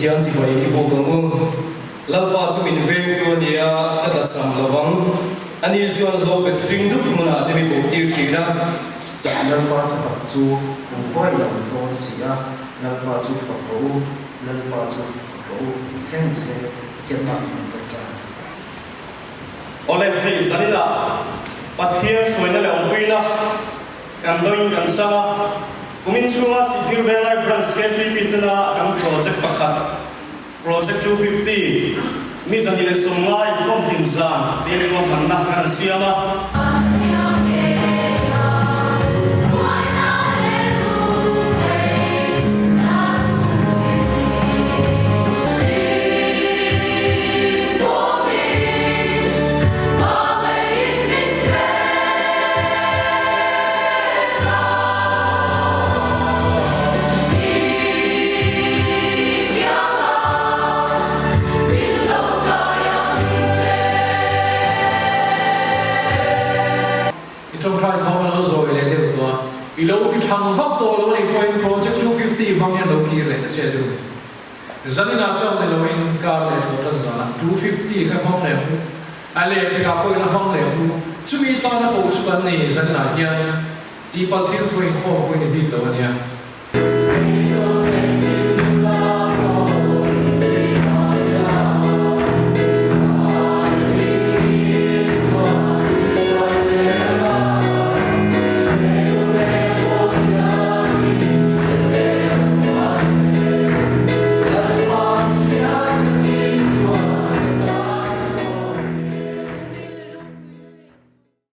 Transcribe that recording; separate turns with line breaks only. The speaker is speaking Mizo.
Pathian chibai i buk ang u. Lalpa chu min vengtu a ni a, ka tlatsam lo vang. Ani chuan hlobet hring dup hmunah te mi buk tir thin a.
Lalpa thutak chu kum huai lo awm dawn si a, Lalpa chu fak rawh u, Lalpa chu fak rawh u, thleng ni se, Pathian mah min ṭawngṭai.
Awle, hei zaninah Pathian hruaina leh awmpuina kan dawin kan chang a, kumin chhunga Sihphir Venglai Branch KTP tena kan project pakhat, Project 250, mi 250 inkhawm hlim zan tiin ruahmanna kan siam a.
I tawngtai thawm a lo zawi leh deuh tawh a, i lo ti thang vak tawh lo a nih pawhin Project 250 hmang hian lo kir leh ta che deuh. Zaninah chuan ni loin kar leh tawh tan zanah 250 kha hmang leh hu, a lehpekah pawhin a hmang leh hu. Chumi tana koh chu kan ni zaninah hian tihpalh thil thu inkhawm pawhin i bik lo a nia.